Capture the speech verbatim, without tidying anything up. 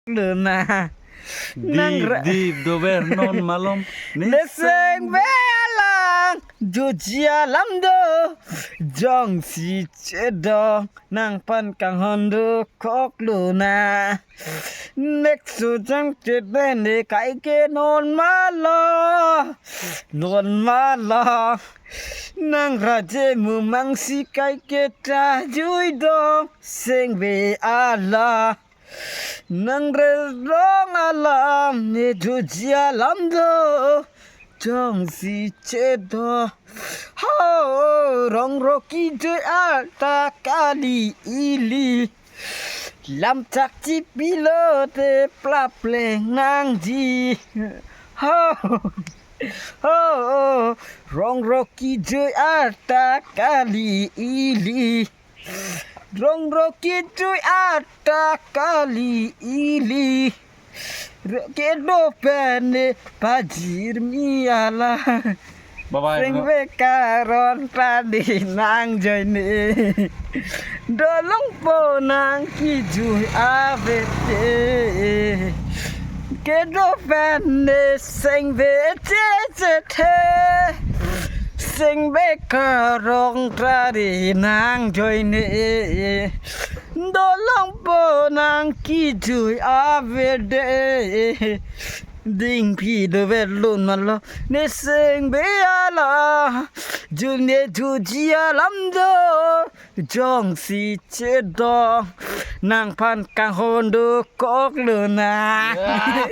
luna. Nang Dip, ra- dip, dover non malom. Ne sengbe alang, jutji alam do, jongsi chedong, nangphan kanghon dokok luna. Nek sujang chet pen ne kaike non malo, non malo. Nang raje mumang si kaike ta juidong, sengbe alang. Nang rerong alam ne jutji alam do, jongsi chedong. Ho, rong roki jui arta kali ili. Lam chakchi pilote plapleng nangji. Ho, ho, rong roki jui arta kali ili. Rong roki jui arta kali ili. Ro- Kedo pen ne pajirmi alang. Bye bye, bro. Sengbe karon padi nang joine. Dolongpo nang kijui avete. Kedo pen ne sengbe che che the. Sengbe karong trari nang joine. Dolongpo nang kijui avete. Dingpi dover lun malo. Ne sengbe alang. Jun ne jutji alam do. Jongsi chedong. Nangphan kanghon dokok luna. Ya.